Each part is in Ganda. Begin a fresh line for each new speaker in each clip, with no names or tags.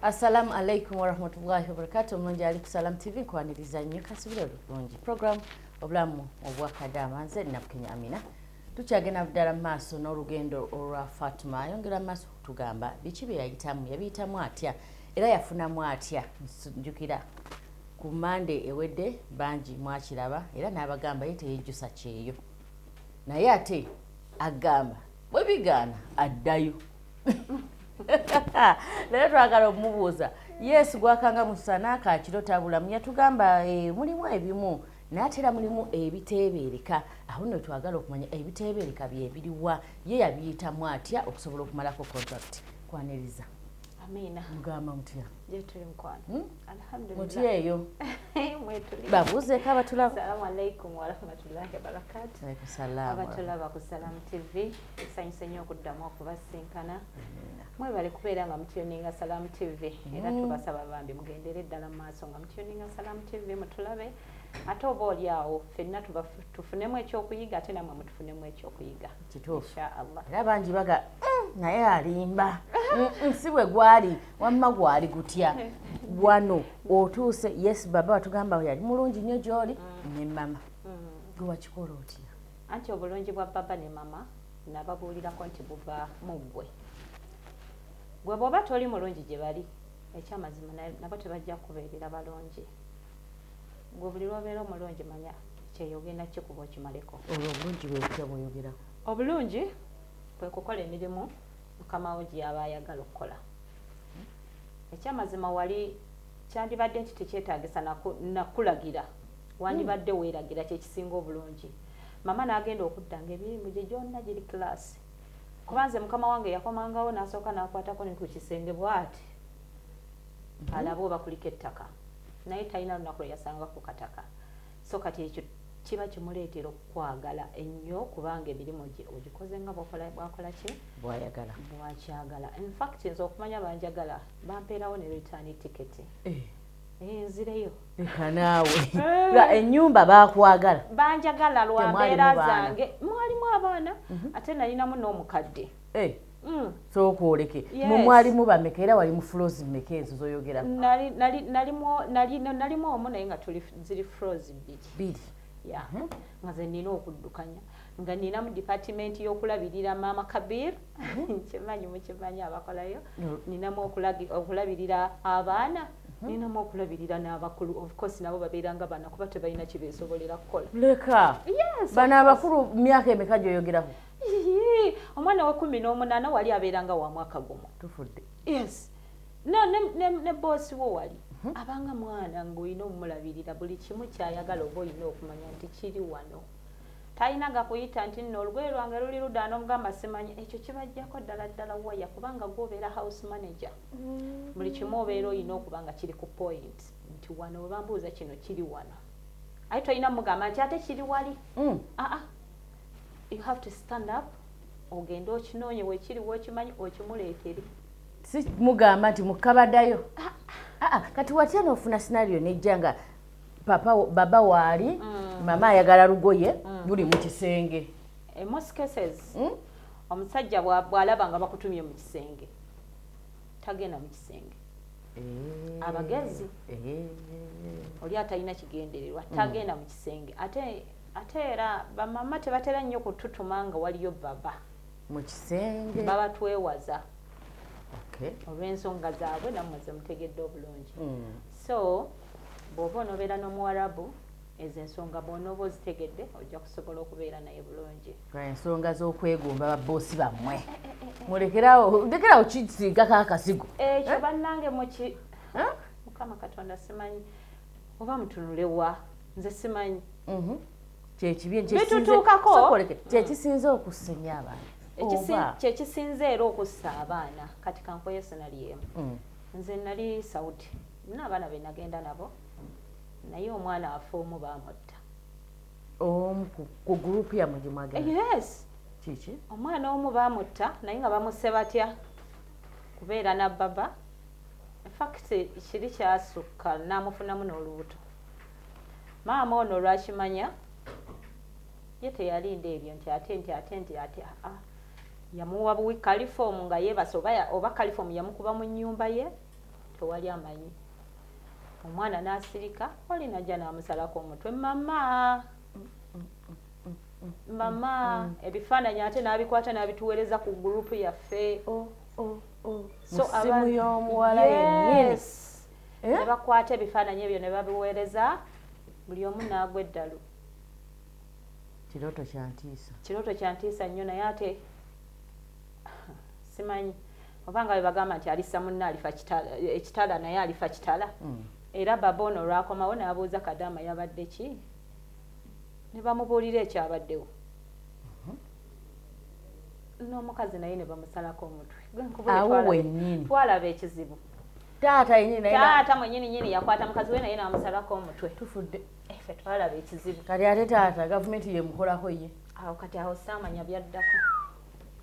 Assalamu alaikum warahmatullahi wabarakatu. Omulungi ali ku Salam TV, nkwaniriza nnyo, kasubire bulungi. Program Obulamu Obwakadaama, nze Nabukenya Amina. Tukyagenda ddala mu maaso n'olugendo olwa Fatuma. Ayongera mu maaso okutugamba biki bye yayitamu, yabiyitamu atya, era yafunamu atya. Njukira ku Mande ewedde bangi mwakiraba, era n'abagamba ye teyejjusa kyeyo, naye ate agamba bwe bigaana addayo. Leero twagala okumubuuza yes gwakanga musana kakiro tabulamu. Yatugamba mulimu ebimu, naye ate era mulimu ebiteebeereka. Awo nno twagala okumanya ebiteebeereka byebiriwa, ye yabiyitamu atya okusobola okumalako contract. Kwaniriza.
Amina.
Mugamba mutya?
Gyetuli, mukwano. Alhamdulillah.
Mutya eyo?
Mwetuli.
Babuuzeeko abatulaba.
Assalamu alaikum warahmatullahi wabarakatu.
Alaikum salaam.
Abatulaba ku Salam TV, tusanyuse nnyo okuddamu okubasinkana. Mwebale kubeera nga mutuninga Salam TV, era tubasaba bambi mugendere ddala mu maaso nga mutuninga Salam TV, mutulabe, ate oba oli awo ffenna tufunemu ekyokuyiga, ate nammwe mutufunemu ekyokuyiga.
Kituufu.
Inshaallah.
Era bangi baga, naye alimba. Si bwe gwali, wamma gwali gutya wano otuuse? Yes, baba watugamba yali mulungi nnyo gy'oli ne mama. Gwe wakikola otya?
Anti obulungi bwa baba ne mama nababuulirako nti buva mu ggwe. Gwe bw'oba toli mulungi gye bali, ekyamazima nabo tebajja kubeerera balungi. Gwe buli lwobeera omulungi, manya kyeyo ogenda kikuba okimaleko.
Olwo obulungi bwe butya bw'oyogerako?
Obulungi kwe kukola emirimu mukama wo gy'aba ayagala okukola. Ekyamazima wali kyandibadde nti tekyetaagisa nakulagira, wandibadde weeragira, kyekisinga obulungi. Mama n'agenda okudda nga emirimu gye gyonna giri class, kuba nze mukama wange yakomangawo n'asooka n'akwatako ne ku kisenge bw'ati alabe oba kuliko ettaka, naye talina lunaku lwe yasangako kataka. So kati ekyo kiba kimuleetera okukwagala ennyo, kubanga emirimu gye ogikoze nga bwakola ki?
Bwayagala.
Bwakyagala. Infact nze okumanya banjagala, bampeerawo ne return ticket. Nzireyo.
Leka naawe. Nga ennyumba bakwagala.
Banjagala lwa
Temwalimu
mbeera
baana?
zange. Mwalimu abaana, ate nalinamu n'omukadde.
Sooka oleke.
Yes.
Mu mwalimu bameka, era wali mu floors mmeka ezo zoyogerako?
Nalimu omu, naye nga tuli ziri floors bbiri.
Bbiri.
Ya, nga ze nina okuddukanya, nga ninamu department y'okulabirira maama Kabir, kimanyi mukimanyi abakolayo. Ninamu okulabirira abaana, ninamu okulabirira n'abakulu. Of course nabo babeera nga baana, kuba tebalina kibeesobolera kukola.
Leka.
Yes.
Bano abakulu myaka emeka gyoyogerako?
Yii, omwana wa 18 wali abeera nga wa mwaka gumu.
Tufudde.
Yes, no, ne boosi wo wali abanga mwana, ng'olina omulabirira buli kimu kyayagala, oba olina okumanya nti kiri wano. Talina gakuyita nti nno olugoye lwange luli ludda, n'omugamba simanyi. Ekyo kibajjako ddala ddala waya, kubanga gwobeera house manager. Buli kimu obeera olina okuba nga kiri ku point, nti wano we bambuuza kino kiri wano, aye tolina mugamba nti ate kiri wali. Aa, you have to stand up, ogende okinoonye wekiri, wokimanyi, okimuleetere.
Si mugamba nti mukabaddayo. Ah, kati watya n'ofuna scenario nejja nga papa baba waali, mama ayagala lugoye luli mu kisenge?
In most cases, omusajja bw'alaba nga bakutumye mu kisenge, tagenda mu kisenge. Abagezi. Oli atalina kigendererwa tagenda mu kisenge. Ate era bamama tebatera nnyo kututuma nga waliyo baba
mu kisenge.
Baba twewaza olw'ensonga zaabwe, nammwe ze mutegedde obulungi. So bw'oba onoobeera n'omuwarabu, ezo ensonga bw'onooba ozitegedde, ojja kusobola okubeera naye bulungi.
Ensonga z'okwegomba baboosi bammwe, mulekerawo, lekerawo kisiigako akasigo.
Ekyo bannange muki, Mukama Katonda, simanyi oba mutunulewa, nze simanyi.
Kyekibi.
Bitutuukako.
Kyekisinze okusenya abaana. Oba
Kyekisinze era okussa abaana. Kati kankoye scenario emu. Nze nali Saudi, nina abaana be nagenda nabo, naye omwana afa omu, bamutta.
Omu ku gurupu yammwe gye mwagenda?
Yes.
Kiki?
Omwana omu bamutta, naye nga bamusse batya? Kubeera na baba. Infact kiri kyasukka n'amufunamu n'olubuto. Maama ono lwakimanya ye teyalinda ebyo nti ate nti ate nti ate aa, yamuwa buwi chloroform nga yeebase, oba chloroform yamukuba mu nnyumba ye. Tewali amanyi. Omwana n'asirika, oli najja n'amusalako omutwe. Mama, mama, ebifaananyi ate n'abikwata n'abituweereza ku gurupu yaffe.
Oh.
So
Mu ssimu y'omuwala yennyini?
Yes.
Eh?
Ne bakwata ebifaananyi ebyo ne babiweereza, buli omu n'agwa eddalu.
Kirooto kyantiisa.
Kirooto kyantiisa nnyo, naye ate simanyi obanga bwe bagamba nti alisa munne alifa kitala, ekitala naye alifa kitala. Era baba ono olwakomawo n'abuuza Kadaama yabadde ki, ne bamubuulira ekyabaddewo, n'omukazi naye ne bamusalako omutwe. Gwe nkubule,
Awo wennyini.
Twalaba ekizibu.
Taata yennyini naye
Taata mwennyini nyini yakwata mukazi we naye n'amusalako omutwe.
Tufudde.
Ffe twalaba ekizibu.
Kati ate taata gavumenti yemukolako ye?
Awo kati awo saamanya byaddako.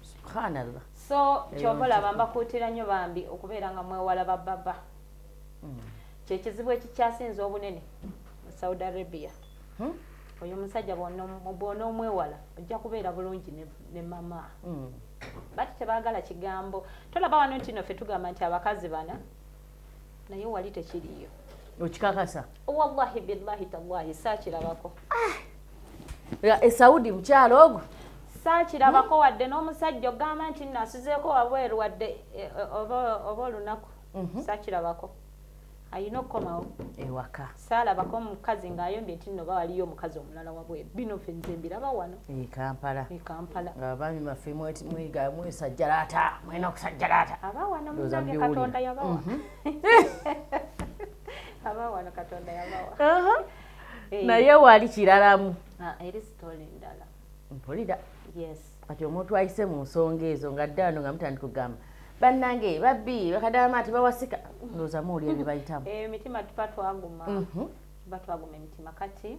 Subhanallah.
So
Eyo
kyova olaba
nti-
mbakuutira nnyo bambi okubeera nga mwewala bababa. Kyekizibu ekikyasinza obunene mu Saudi Arabia. Oyo omusajja bw'onoomwewala ojja kubeera bulungi ne mama. Bati tebaagala kigambo. Tolaba wano nti no ffe tugamba nti abakazi bana, naye wali tekiriyo.
Okikakasa?
Wallahi billahi tallahi, saakirabako.
E Saudi mukyalo ogwo?
Saakirabako wadde n'omusajja ogamba nti nno asuzeeko wabweru wadde oba olunaku. Saakirabako, ayina okukomawo
ewaka.
Saalabako omukazi ng'ayombye nti nno bawaliyo omukazi omulala wabweru. Bino ffe nze mbiraba wano
e Kampala.
E Kampala.
Nga abaami baffe mwesajjalaata, mwena okusajjalaata.
Aba wano
Ndowooza
munange
mbiwulira.
Katonda yabawa. Aba wano Katonda yabawa.
Naye wali kiralamu.
Ah, eri story ndala.
Mpulira.
Yes.
Kati omuntu ayise mu nsonga ezo nga dda wano nga mutandika okugamba bannange babbi bakadaama tebawasika, ndowooza muwulira bye bayitamu.
Emitima tuba twaguma. Tuba twaguma emitima. Kati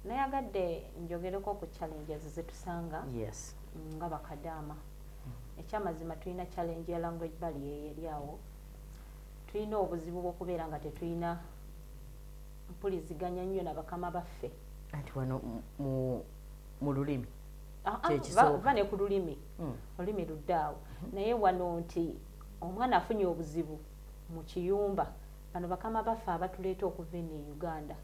nayagadde njogereko ku challenges zetusanga nga bakadaama. Ekyamazima tulina challenge ya language barrier eri awo. Tulina obuzibu bw'okubeera nga tetulina mpuliziganya nnyo na bakama baffe.
Anti wano mu lulimi
Ah, ah,
kyekisooka.
Va ne ku lulimi. Olulimi ludde awo, naye wano nti omwana afunye obuzibu mu kiyumba, bano bakama baffe abatuleeta okuva eno e Uganda,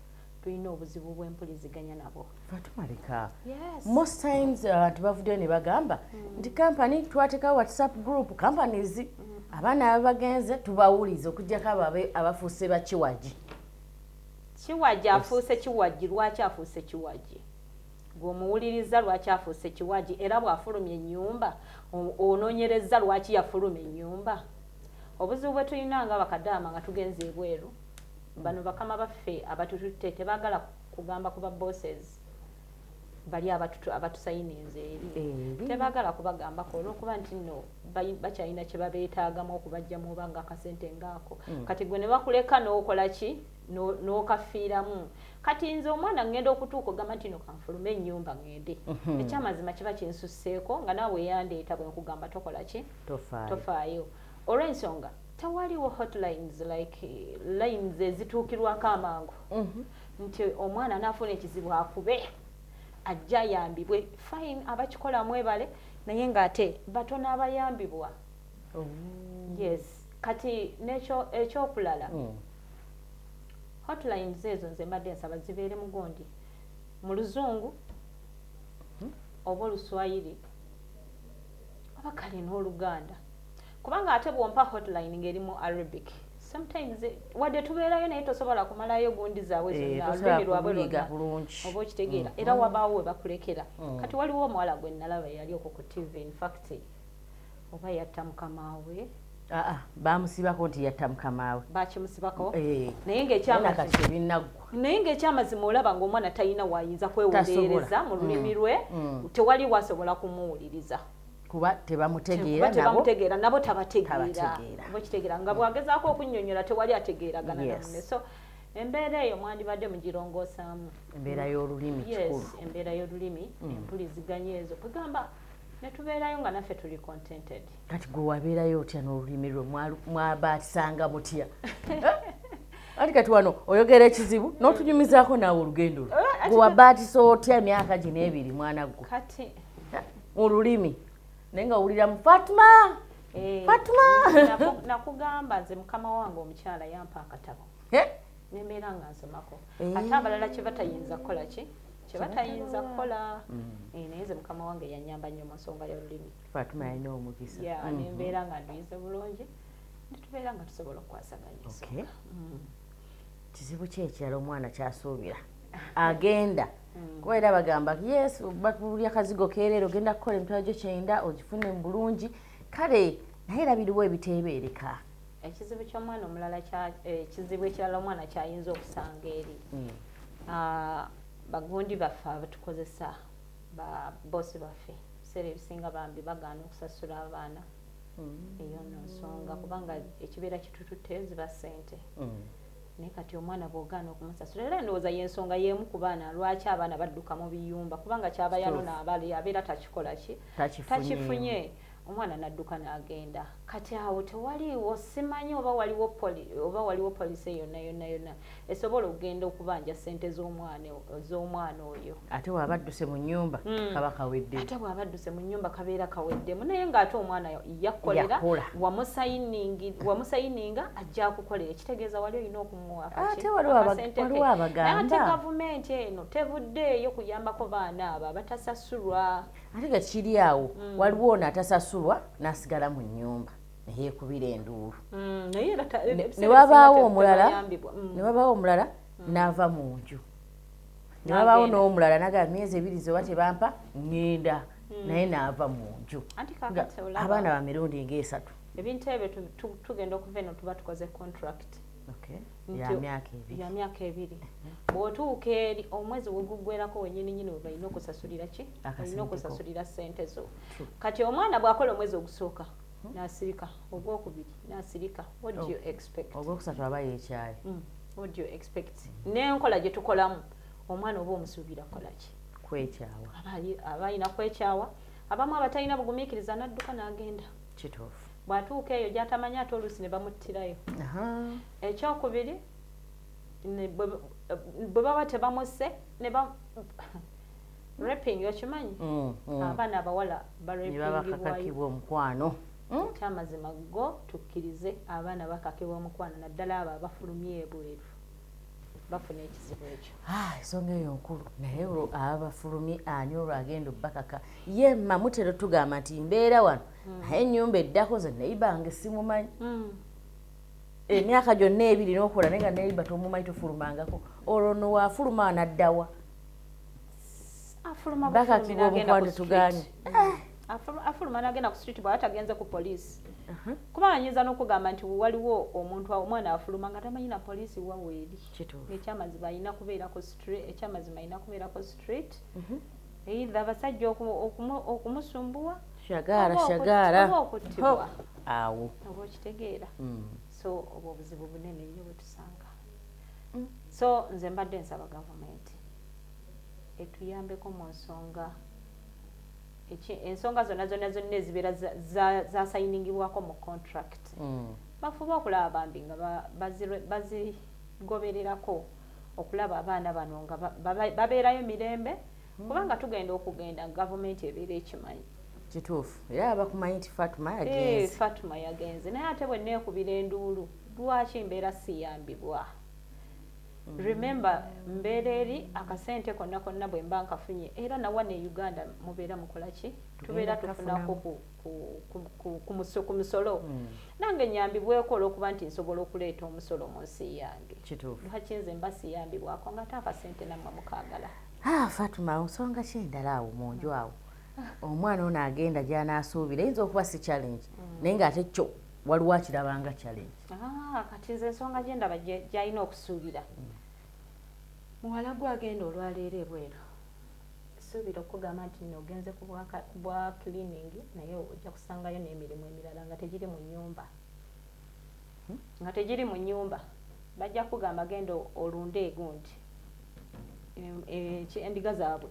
tulina obuzibu bw'empuliziganya nabo.
Fatuma, leka.
Yes.
Most times abantu bavuddeyo ne bagamba nti kampani twateekawo WhatsApp group, companies, abaana ababagenze tubawulize, okugjako abo abafuuse bakiwagi.
Kiwagi afuuse kiwagi. Lwaki afuuse kiwagi? Gweomuwuliriza lwaki afuuse kiwagi? Era bw'afulumya ennyumba, onoonyereza lwaki yafuluma ennyumba? Obuzibu bwe tulina nga bakadaama nga tugenze ebweru, bano bakama baffe abatututte tebaagala kugamba ku ba bosses bali abatusayininze eri.
Eri.
Tebaagala kubagambako olwokuba nti nno bakyalina kye babeetaagamu okubajjamu oba nga akasente ngaako. Kati gwe ne bakuleka n'okola ki? N'okafiiramu. Kati nze omwana ngenda okutuuka ogamba nti no kanfulume ennyumba ngende, ekyamazima kiba kinsusseeko nga naawe yandeeta bwe nkugamba tokola ki?
Tofaayo.
Tofaayo olw'ensonga tewaliwo hotlines like lines ezituukirwako amangu nti omwana anaafuna ekizibu akube ajja ayambibwe. Fine, abakikola mwebale, naye ng'ate batono abayambibwa.
Oh.
Yes. Kati nekyo ekyokulala, hotlines ezo nze mbadde nsaba zibeere mugundi mu Luzungu oba Oluswayiri oba kale n'Oluganda, kubanga ate bwompa hotline ng'eri mu Arabic, sometimes wadde tubeerayo naye tosobola kumalayo gundi zaabwe
Eh,
zonna,
tosobola
olulimi lwabwe
kuluyiga
lwonna.
bulungi.
Oba okitegeera? Era wabaawo we bakulekera. Kati waliwo omuwala gwe nalaba yali okwo ku TV, in fact oba yatta mukama we.
Aa, bamusibako nti yatta mukama we.
Bakimusibako.
Eh.
Naye
Naye
ng'ekyamazima
nakati ebinaggwa.
Naye ng'ekyamazima olaba ng'omwana talina waayinza kwewolereza
Tasobola.
mu lulimi lwe. Tewali wasobola kumuwuliriza.
Kuba tebamutegeera.
Kuba
Nabo
tebamutegeera, nabo tabategeera.
Tabategeera.
Oba okitegeera nga bw'agezaako okunnyonnyola tewali ategeeragana namunne. So embeera eyo mwandibadde mugirongoosaamu.
Embeera y'olulimi
Yes.
kikulu.
Embeera y'olulimi, empuliziganya ezo, kwegamba ne tubeerayo nga naffe tuli contented.
Kati gwe wabeerayo otya n'olulimi lwe? Mwabaatisanga mutya? Ati kati wano oyogera ekizibu n'otunyumizaako naawe olugendo lwo.
Ati
Gwe wabaatisa otya emyaka gino 2, mwana gwe?
Kati
Mu lulimi, naye nga owulira mu Fatuma. Fatuma.
Nakugamba nze mukama wange omukyala yampa akatabo nembeera nga nsomako. Ate abalala kye batayinza kukola ki? Kye batayinza kukola. Naye nze mukama wange yanyamba nnyo mu nsonga y'olulimi.
Fatuma yalina omukisa.
Nembeera nga nduyize bulungi, netubeera nga tusobola okukwasaganya ensonga.
Kizibu ki ekirala omwana kyasuubira agenda kuba era bagamba yes, batulya kazigo keereero, ogenda kukola emitwalo gyo 90 ogifune mu bulungi, kale naye era biriwo ebiteebeereka.
Ekizibu ky'omwana omulala, ekizibu ekirala omwana kyayinza okusanga eri, bagundi baffe abatukozesa, ba bosi baffe, ebiseera ebisinga bambi bagaana okusasula abaana. Eyo nno nsonga, kubanga ekibeera kitututteyo ziba ssente. Naye kati omwana bw'ogaana okumusasula, era ndowooza y'ensonga y'emu ku baana lwaki abaana badduka mu biyumba, kubanga kyaba yanona abali abeera takikola ki, takifunye, omwana n'adduka n'agenda. Kati awo tewaliiwo, simanyi oba waliwo oba waliwo policy yonna yonna yonna esobola okugenda okubanja ssente z'omwana oyo.
Ate bw'aba adduse mu nnyumba kaba kaweddemu.
Ate bw'aba adduse mu nnyumba kabeera kaweddemu, naye ng'ate omwana yakkolera, wamusayininga ajja akukolera, ekitegeeza wali olina okumuwa.
Ate waliwo abagamba,
ate gavumenti eno tevuddeeyo kuyambako baana abo abatasasulwa.
Ate nga kiri awo, waliwo ono atasasulwa n'asigala mu nnyumba neyeekubira enduulu, ne wabaawo omulala, ne wabaawo omulala n'ava mu nju, ne wabaawo n'omulala nagamba myezi 2 zoba tebampa ŋŋenda, naye n'ava mu nju. Abaana ba mirundi ng'esatu.
Ebintu ebyo tugenda okuva eno tuba tukoze contract
ya myaka 2.
Ya myaka 2. Bw'otuuka eri omwezi weguggwerako wenyini nyini we balina okusasulira ki, olina okusasulira ssente zo. Kati omwana bw'akola omwezi ogusooka n'asirika, ogwokubiri n'asirika, what do you expect?
Ogwokusatu aba yeekyaye.
What do you expect? N'enkola gye tukolamu, omwana oba omusuubira kukola ki?
Kwekyawa.
Aba alina kwekyawa. Abamu abatalina bugumiikiriza n'adduka n'agenda.
Kituufu.
Bw'atuuka eyo gy'atamanyi, ate oluusi ne bamuttirayo. Ekyokubiri, bwe baba tebamusse ne ba raping, okimanyi? Abaana abawala
barapingibwa omukwano.
Ekyamazima go tukkirize, abaana bakakibwa omukwano, naddala abo abafulumye ebweru bafuna ekizibu ekyo.
Ensonga eyo nkulu, naye olwo aba bafulumye ani olwo agenda obbakaka? Ye mma mutero tugamba nti mbeera wano, naye ennyumba eddako nze neighbour wange simumanyi. Emyaka gyonna ebiri n'okola naye nga neighbour tomumanyi, tofulumangako, olwo no waafuluma anaddawa? Bakakibwa omukwano, tuganye.
Afuluma nagenda ku street bw'aba tagenze ku poliisi, kubanga nyinza n'okugamba nti waliwo omuntu, omwana afuluma nga tamanyi na poliisi wa weeri. Ekyamazima alina kubeera ku street, ekyamazima alina kubeera ku street, either abasajja okumusumbuwa
shagaala shagaala
oba okuttibwa.
Awo.
Oba okitegeera? So obwo obuzibu bunene nnyo bwe tusanga. So nze mbadde nsaba gavumenti etuyambeko mu nsonga ensonga zonna zonna zonna ezibeera zasayiningibwako mu contract. Bafube okulaba bambi nga bazigobererako okulaba abaana bano nga babeerayo mirembe, kubanga tugenda okugenda gavumenti ebeera ekimanyi.
Kituufu, era bakumanyi nti Fatuma yagenze.
Fatuma yagenze, naye ate bwe neekubira enduulu, lwaki mbeera siyambibwa? Remember, mbeera eri akasente konna konna bwe mba nkafunye, era nawana e Uganda mubeera mukola ki, tubeera tufunako ku musolo. Nange nyambibweko olw'okuba nti nsobola okuleeta omusolo mu nsi yange. Lwaki nze mba siyambibwako nga ate akasente nammwe mukaagala?
Ah, Fatuma, nsonga ki endala awo mu nju awo omwana ono agenda gy'anaasuubira eyinza okuba si challenge, naye ng'ate kyo waliwo akirabanga challenge?
Ah, kati nze ensonga gyendaba gy'alina okusuubira, muwala gwe agenda olwaleero ebweru, suubira okugamba nti nno ogenze ku bwa cleaning, naye ojja kusangayo n'emirimu emirala nga tegiri mu nnyumba, nga tegiri mu nnyumba. Bajja kugamba genda olunde egundi endiga zaabwe.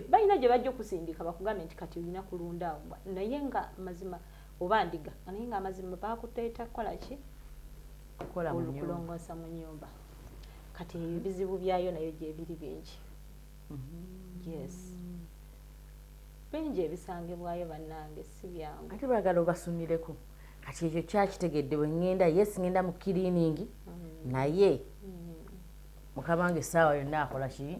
Balina gye bajja okusindika bakugambe nti kati olina kulunda awo, naye nga mazima oba ndiga, naye nga amazima bakuteeta kukola ki?
Kukola mu nnyumba.
Kulongoosa mu nnyumba. Kati ebizibu byayo nayo gyebiri bingi. Yes. Bingi ebisangibwayo bannange, si byangu.
Ate baagala obasunireko. Kati ekyo kyakitegedde, bwe ŋŋenda, yes, ŋŋenda mu cleaning, naye mukama wange essaawa yonna akola ki?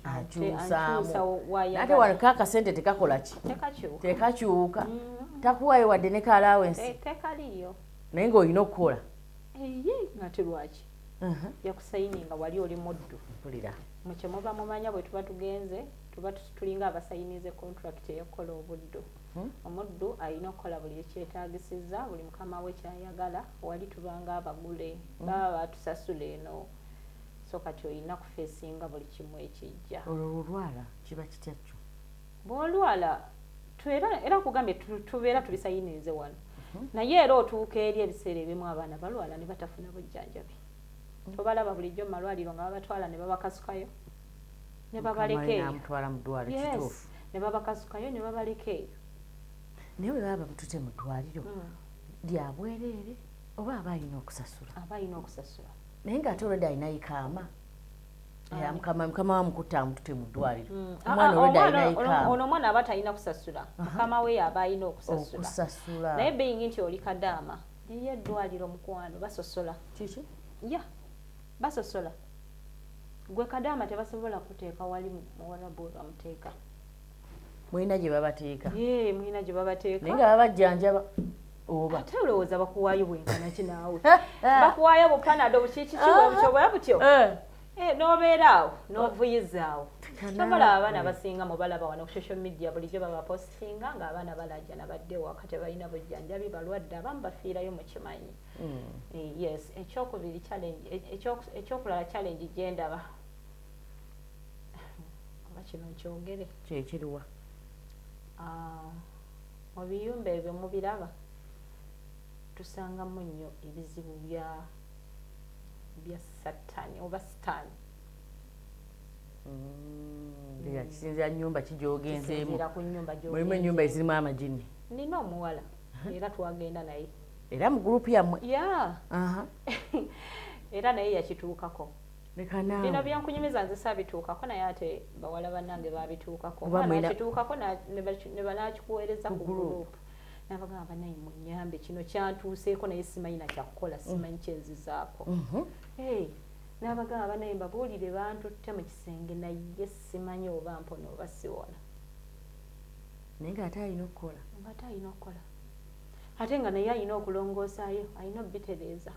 Ankyusa.
Akyusaamu.
Wayagala.
Ate wano kakasente tekakola ki?
Tekakyuka.
Tekakyuka, takuwayo wadde ne ka allowance.
Tekaliyo.
Naye ng'olina okukola.
Eye, ngate lwaki yakusayininga? Wali oli muddu.
Mpulira.
Mukye muba mumanya bwe tuba tugenze, tuba tulinga abasayinize contract ey'okukola obuddu. Omuddu alina okukola buli ekyetagisiza, buli mukama we kyayagala. Wali tubanga abagule, baba batusasula eno, so kati olina kufeesinga buli kimu ekijja.
Olwo olwala kiba kitya kyo?
Bw'olwala era kugambye tubeera tubisayininze wano, naye era otuuka eri ebiseera ebimu abaana balwala ne batafuna bujjanjabi. Tobalaba bulijjo mu malwaliro nga babatwala ne babakasukayo ne babaleka eyo?
Namutwala mu ddwaliro.
Yes.
Kituufu.
Ne babakasukayo ne babaleka eyo.
Naye bwe baba bamutute mu ddwaliro lya bwereere oba aba alina okusasula?
Aba alina okusasula.
Naye ng'ate olwedde alina ikaama. Era mukama wa mukutta amutute mu ddwaliro,
Ah,
omwana
ah,
olwedde alina
omwana- ono
ikaama.
Omwana aba talina kusasula, mukama we aba alina okusasula.
Okusasula.
Naye being nti oli kadaama, liyo eddwaliro mukwano basosola.
Kiki?
Ya, basosola. Gwe kadaama tebasobola kuteeka wali muwarabu we bamuteeka.
Mulina gye babateeka?
Ye, mulina gye babateeka.
Naye nga babajjanjaba oba?
Ate olowooza bakuwaayo bwenkana ki naawe? Bakuwaayo bupanado bukikiki bwebutyo bwe butyo. Eh, n'obeera awo n'ovuyiza awo. Tobalaba abaana abasinga mubalaba wano ku social media bulijjo babapositinga ng'abaana balajana, badde waka tebalina bujjanjabi, balwadde, abamu bafiirayo, mukimanyi. Eh, yes, ekyokubiri challenge, ekyokulala challenge gyendaba, oba kino nkyogere?
Kyekiriwa?
Ah, mu biyumba ebyo mubiraba tusangamu nnyo ebizibu bya satani oba sitaani.
Kisinzira nyumba ki gyogenzeemu.
Kisinziira ku nyumba.
Mulimu ennyumba ezirimu amagini.
Nina omuwala era twagenda naye.
Era mu gurupu yammwe?
Ya. Era naye yakituukako.
Leka
Bino
naawe.
byenkunyumiza nze saabituukako, naye ate bawala bannange babituukako.
Oba
Omwana akituukako ne banakikuweereza
Ku
ku
group.
group, nabagamba, "Banaye munyambe, kino kyantuuseeko naye simanyi nakyakukola, simanyi kyenzizaako." Hey, n'abagamba, "Banaye mbabuulire, bantutte mu kisenge naye simanyi oba mpona oba siwona."
Naye ng'ate alina okukola.
Nga ate alina okukola, ate nga naye alina okulongoosaayo, alina obitereeza.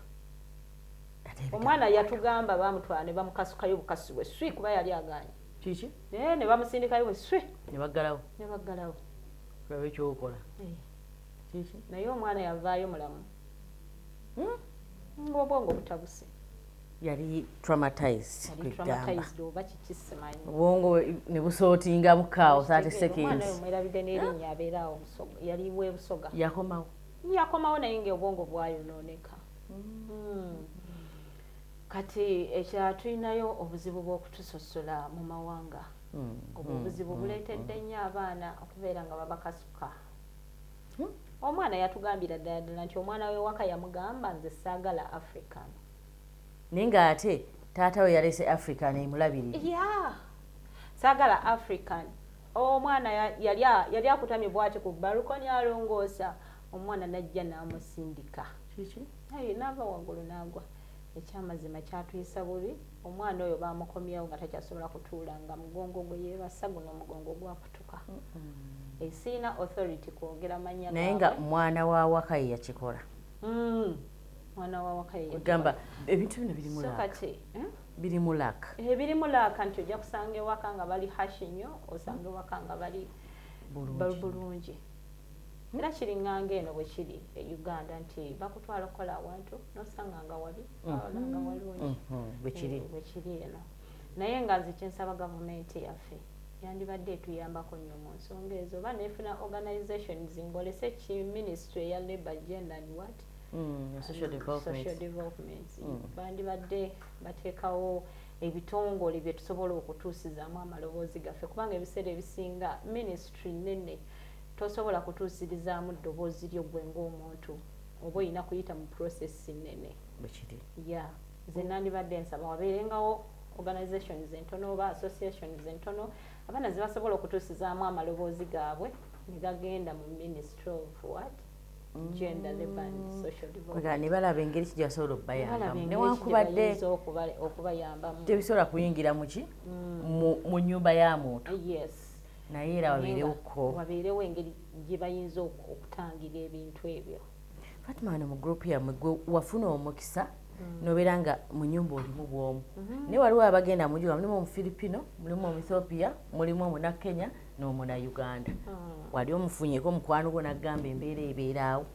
Ate
Omwana yatugamba bamutwala ne bamukasukayo bukasi bwe swi, kuba yali aganye.
Kiki?
Naye ne bamusindikayo bwe swi.
Ne baggalawo.
Ne baggalawo.
Tulabe ekyokola.
Eh,
Kiki?
Naye omwana yavaayo mulamu, ng'obwongo butabuse.
Yali traumatized.
Yali
Kwegamba
traumatized oba kiki simanyi.
Obwongo ne busootingamu kaawo 30
Omwana oyo
seconds.
mwerabidde n'erinnya, abeera awo Busoga, yali we Busoga.
Yakomawo?
Yakomawo, naye ng'obwongo bwayonooneka. Kati ekirala, tulinayo obuzibu bw'okutusosola mu mawanga. Obwo obuzibu buleetedde nnyo abaana okubeera nga babakasuka. Omwana yatugambira ddala ddala nti omwana we waka yamugamba, "Nze saagala African."
Naye ng'ate taata we yaleese African emulabirire.
Ya, "Saagala African." Omwana yali akutamye bwati ku balcony alongoosa, omwana najja n'amusindika.
Kiki?
Aye, n'ava waggulu n'agwa. Ekyamazima kyatuyisa bubi. Omwana oyo bamukomyewo nga takyasobola kutuula, nga mugongo gwe yeebasa guno omugongo gwakutuka. Siina authority kwogera manya
Naye nga
gaabwe.
mwana wa waka ye yakikola?
Mwana wa waka ye.
Ogamba ebintu bino birimu
So
luck.
Kati eh?
Birimu luck.
Ebirimu luck nti ojja kusanga ewaka nga bali harsh nnyo, osanga ewaka nga bali
Bulungi.
Bulungi. Era kiriŋŋanga eno bwe kiri e Uganda nti bakutwala okukola awantu nosanga nga wabi, awala nga walungi.
Bwe kiri.
Eh, bwe kiri eno. Naye nga nze kyensaba, gavumenti yaffe yandibadde etuyambako nnyo mu nsonga ezo, oba nefuna organizations ng'olese ki ministry eya labour, gender and what?
Social development.
Social development. Bandibadde bateekawo ebitongole bye tusobola okutuusizaamu amaloboozi gaffe, kubanga ebiseera ebisinga ministry nene, tosobola kutuusirizaamu ddoboozi lyo gwe ng'omuntu, oba olina kuyita mu process nene.
Bwe kiri.
Ya, nze nandibadde nsaba wabeerengawo organizations entono oba associations entono. Abaana ze basobola okutuusizaamu amaloboozi gaabwe ne gagenda mu Ministry of what? Gender, Labour and Social Development.
Ne balaba engeri ki gye basobola
Ne balaba
okubayambamu.
engeri ki gye
Newankubadde
bayinza okubayambamu.
Tebisobola kuyingira muki, mu nnyumba ya muntu. Naye era wabeerewoko.
Wabeerewo engeri gye bayinza okutangira ebintu ebyo.
Fatima, wano mu group yammwe gwe wafuna omukisa nobeera nga mu nyumba olimu bwomu, naye waliwo abagenda mu nyumba mulimu Omufilipino, mulimu Omuethiopia, mulimu Omunakenya n'Omunauganda. Wali omufunyeko omukwano gwo naggamba embeera ebeeraawo?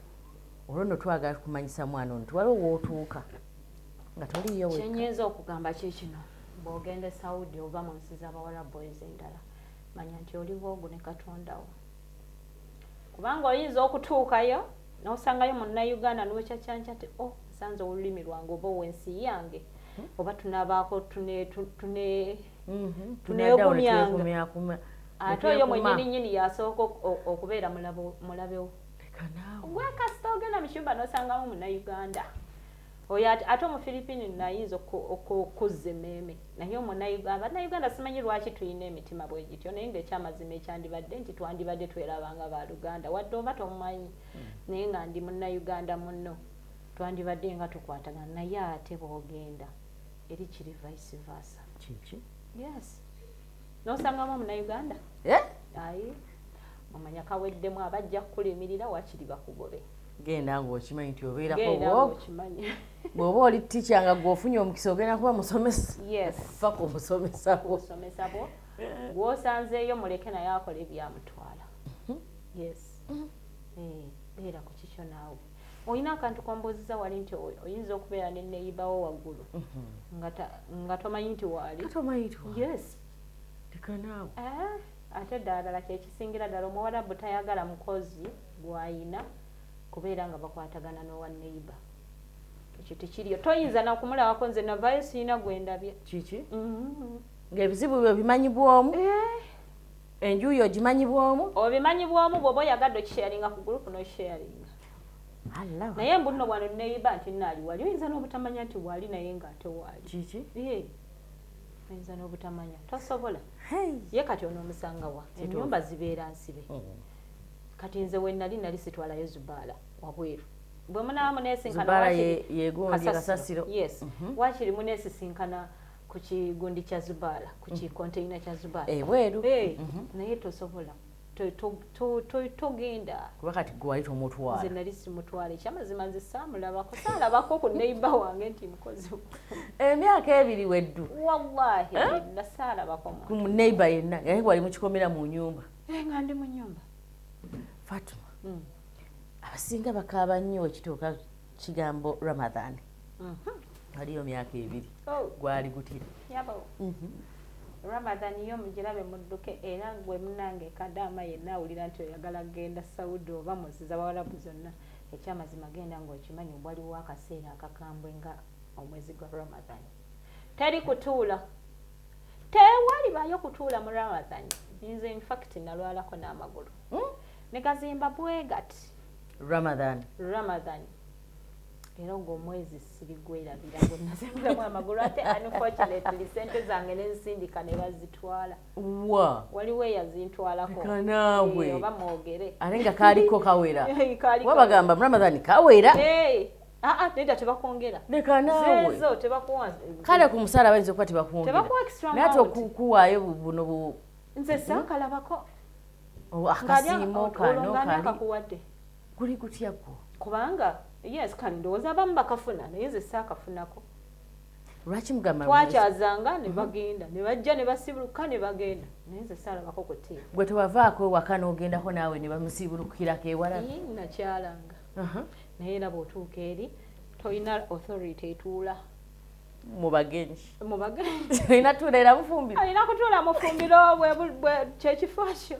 Olwo nno twagala kumanyisa mwana ono nti waliwo wootuuka nga toliiyo wekka.
Kyenyinza okugamba kikino: bw'ogenda e Saudi oba mu nsi z'Abawarabu ez'endala, manya nti oli bwogu ne Katondawo, kubanga oyinza okutuukayo n'osangayo Munnayuganda n'okyakyankya ti, "O oh, nsanze olulimi lwange oba ow'ensi yange, oba tunabaako tune tuneegumyanga." Ate oyo mwennyini nnyini yasooka okubeera mulabewo. Gwe kasita ogenda mu kiyumba n'osangamu Munnayuganda oyo, ate Omufilipini nayinza okuzza emmeeme, naye Bannayuganda simanyi lwaki tulina emitima bwe gityo. Naye ngaekyamazima ekyandibadde nti twandibadde twerabanga baluganda, wadde oba tomumanyi, naye nga ndi Munnayuganda munno, twandibadde nga tukwatagana. Naye ate bwogenda eri kiri vice versa.
Kiki?
Yes, nosangamu Omunnayuganda,
Eh?
ayi, omanya kaweddemu, abajja kukulimirira wakiri bakugobe.
Genda ng'okimanyi nti obeerako
Genda
bwogu.
ng'okimanyi.
Bw'oba oli ticca nga gwe ofunye omukisa ogenda kuba musomesa, fa ku musomesa bwo.
Busomesa bwo, gwosanzeeyo muleke naye akola ebyamutwala. Yes. Eh, beera ku kikyo naawe. Olina akantu kombuuziza wali nti oyinza okubeera ne neyibawo waggulu nga tomanyi nti waali.
Tomanyi nti waali.
Yes.
Leka naawe.
Eh, ate ddala ddala kyekisingira ddala, Omuwarabu tayagala mukozi gwayina kubeera nga bakwatagana n'owa neighbor. Ekyo tekiriyo, toyinza nakumulabako. Nze navaayo sirina gwendabye.
Kiki? Ng'ebizibu byo bimanyi bwomu, enju yo ogimanyi bwomu.
Obimanyi bwomu, bw'oba oyagadde okisharinga ku group n'osharinga.
Allah.
Naye mbu nno wano neighbor nti naali wali, oyinza n'obutamanya nti waali, naye ng'ate waali.
Kiki?
Eh, oyinza n'obutamanya, tosobola.
Hey.
Ye kati onoomusanga wa? Ennyumba zibeera nsibe. Kati nze we nali, nali sitwalayo zubaala wabweru. Bwe munaaba muneesinkana,
Zubaala
wakiri
yegundi kasasiro.
Yes, wakiri muneesisinkana ku kigundi kya zubaala, ku kikonteina kya zubaala
ebweru.
Eh, naye tosobola. Togenda.
Kuba kati gwe wali
Nze
tomutwala.
nali simutwala. Ekyamazima nze saamulabako, saalabako ku neighbor wange nti mukozi.
Emyaka 2 weddu?
Wallahi billah, saalabako muntu.
Ku neighbor yenna, naye wali mukikomera mu nyumba.
Eh, nga ndi mu nyumba.
Fatuma, abasinga bakaaba nnyo ekituuka kigambo Ramadhan. Waliyo myaka 2.
Oh,
Gwali gutya?
Yabo. Ramadan yo mugirabe mudduke. Era gwe munange kadaama yenna awulira nti oyagala kugenda Saudi oba mu nsi z'Abawalabu zonna, ekyamazima genda ng'okimanyi waliwo akaseera akakambwe nga omwezi gwa Ramadan. Teri kutuula, tewalibayo kutuula mu Ramadan. Nze infact nalwalako n'amagulu ne gazimba bwe gati.
Ramadan?
Ramadan. Era ogwo omwezi sirigwerabira gwe nazimbiramu amagulu. Ate unfortunately sente zange nensindika ne bazitwala.
Wa?
Waliwo eyazintwalako.
Leka naawe.
Eh, oba mwogere.
Ate nga kaaliko kawera.
Kaaliko.
Wabagamba mu Ramadan kawera.
Eh, ah, ah, nedda, tebakwongera.
Leka naawe.
Zezo tebakuwa.
Kale ku musaala bayinza okuba tebakwongera,
Tebakuwa extra
naye ate
amount.
okuwaayo buno bu
Nze saakalabako.
Akasiimo kano
Olwo ng'ani
kali
akakuwadde?
Guli gutya gwo?
Kubanga yes, kale ndowooza abamu bakafuna, naye nze saakafunako.
Lwaki mugamba?
Twakyazanga ne bagenda ne bajja ne basibuluka ne bagenda, naye nze saalabako ku ttiimu.
Gwe tewavaako ewaka n'ogendako naawe ne bamusiibulukirako ewala?
Nakyalanga, naye era bw'otuuka eri tolina authority etuula
Mu bagenyi?
Mu bagenyi.
Olina tuula era mufumbiro.
Alina kutuula mufumbiro, kyekifo kyo.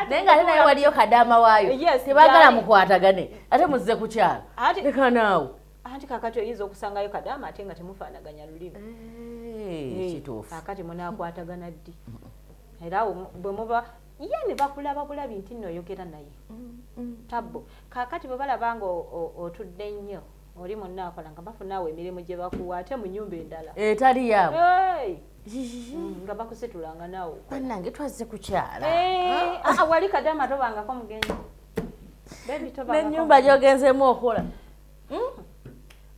Naye nga ate naye waliyo kadaama waayo.
Yes,
Tebaagala
gyali.
mukwatagane, ate muzze ku kyalo. Leka naawe.
Anti kakati oyinza okusangayo kadaama ate nga temufaanaganya lulimi.
Eh, kituufu.
Kakati munaakwatagana ddi? Era awo bwe muba ye ne bakulaba bulabi nti nno oyogera naye tabbo. Kakati bwe balaba nga otudde nnyo. Oli munna akola nga bafuna awo emirimu gye bakuwa ate mu nnyumba endala
etali yaabwe.
Nga bakusitulanga naawe.
Bannange, twazze kukyala.
Wali kadama tobangako mugenyi.
N'ennyumba gy'ogenzeemu okola.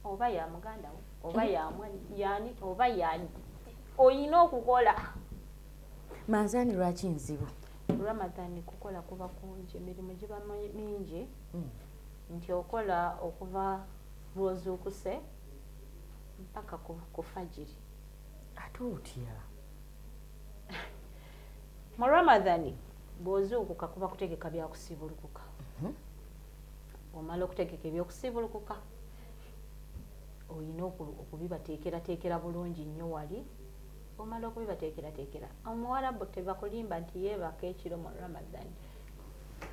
Oba ya muganda wo, oba yani, oba yani, oyina okukola.
Manzaani lwaki nzibu?
Ramadhani kukola kuba kungi, emirimu giba mingi, nti okola okuva lwozuukuse mpaka ku fajiri.
Ate otya?
Mu Ramadhani bw'ozuukuka kuba kutegeka byakusiibulukuka. Omala okutegeka ebyokusiibulukuka, oyina okubibateekerateekera bulungi nnyo. Wali omala okubibateekerateekera, omuwarabu tebakulimba nti yeebaka ekiro mu Ramadhani,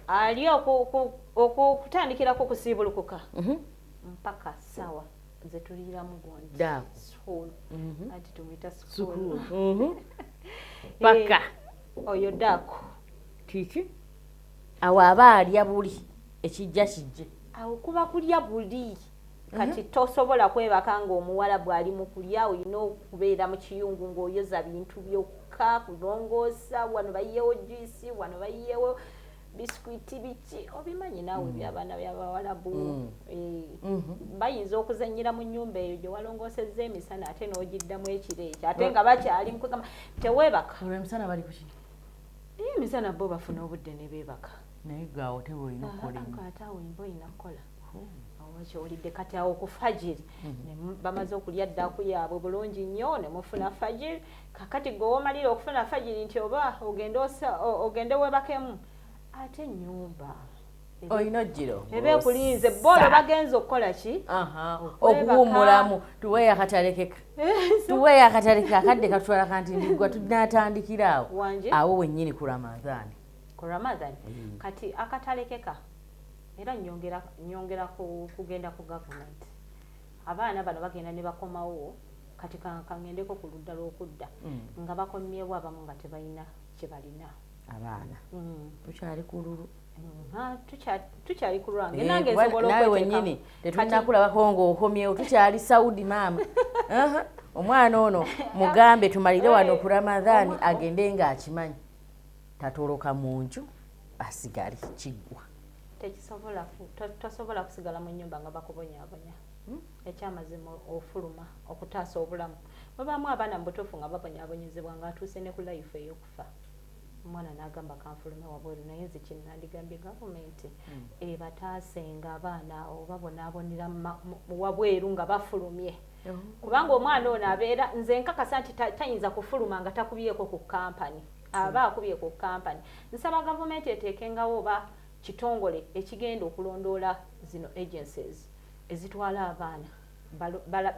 ali okutandikirako kusiibulukuka mpaka sawa zetuliiramu gundi anti tumuyita sukuulu.
Paka
oyo daako.
Kiki awo aba alya buli ekijja kijje.
Awo kuba kulya buli. Kati tosobola kwebaka ng'omuwalabu ali mu kulya. Olina okubeera mu kiyungu ng'oyoza bintu byokka, kulongoosa, wano bayiyewo juice, wano bayiyewo bisikwiti, biki, obimanyi naawe byabaana byabawalabu. Bayinza okuzanyira mu nnyumba eyo gye walongoosezza emisana, ate n'ogiddamu ekiro ekyo, ate nga bakyali mukugamba teweebaka.
Olwemisana bali kuki?
Emisana bo bafuna obudde ne beebaka.
Naye gaawo teba olina okukola ennyo.
Ate awo mba olina kukola awo kyowulidde. Kati awo ku fajiri bamaze okulya ddaku yaabwe bulungi nnyo, ne mufuna fajiri. Kakati gwe womalira okufuna fajiri nti oba ogende ogende weebakemu, ate ennyumba
olina oggiro
eba ekulinze boolo bagenza okukola ki?
Okuwummulamu. Tuweeyo akatalekeka, tuweeyo akatalekeka. Akadde katwala kanti ndigwa tunatandikira awo.
Wanje?
Awo wennyini ku Ramadhaani.
Ku Ramadhan. Kati akatalekeka era nyongera kugenda ku gavumenti. Abaana bano bagenda ne bakomawo. Kati kaŋŋendeko ku ludda lw'okudda nga bakomyewo, abamu nga tebalina kye balina.
Abaana tukyali ku lulu.
Tukyali ku lwange. Nange nsobola
Naawe
okweteekamu.
Wennyini tetunakulabako ng'okomyewo, tukyali Saudi maama. Omwana ono mugambe tumalire wano ku Ramadhaani, agende ng'akimanyi tatoloka mu nju, asigale kiggwa.
Tekisobola tosobola kusigala mu nnyumba nga bakubonyaabonya. Ekyamazima ofuluma okutaasa obulamu. Mubaamu abaana mu butuufu nga babonyaabonyezebwa ng'atuuse ne ku life ey'okufa, omwana n'agamba kanfulume wabweru. Naye nze kyenandigambye gavumenti ebataasenga abaana abo babonaabonera wabweru nga bafulumye, kubanga omwana ono abeera, nze nkakasa nti tayinza kufuluma nga takubyeko ku kampani, aba akubye ku kampani. Nsaba gavumenti eteekengawo oba kitongole ekigenda okulondoola zino agencies ezitwala abaana,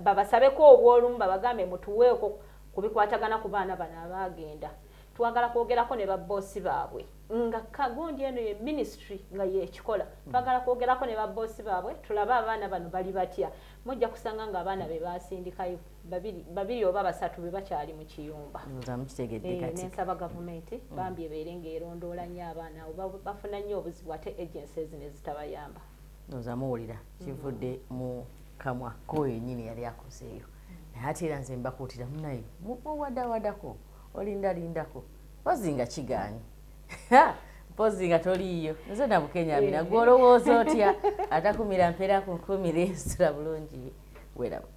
babasabeko obwolumu, babagambe mutuweeko ku bikwatagana ku baana bano abaagenda, twagala kwogerako ne baboosi baabwe. Nga kagundi eno ye ministry nga yekikola, twagala kwogerako ne baboosi baabwe tulabe abaana bano bali batya. Mujja kusanga nga abaana be basindikayo babiri babiri oba basatu be bakyali mu kiyumba.
Ndowooza mukitegedde. Kati
nensaba gavumenti bambi ebeere ng'erondoola nnyo abaana abo, bafuna nnyo obuzibu ate agencies ne zitabayamba.
Ndowooza muwulira kivudde mu kamwa koyo yennyini yali akozeeyo. Naye ate era nze mbakuutira, munaye muwadawadako, olindalindako mpozi nga kigaanyi, mpozi nga toliiyo. Nze Nabukenya Amina. Gwe olowooza otya? Atakumira mpeera kunkumira, ensula bulungi, weraba.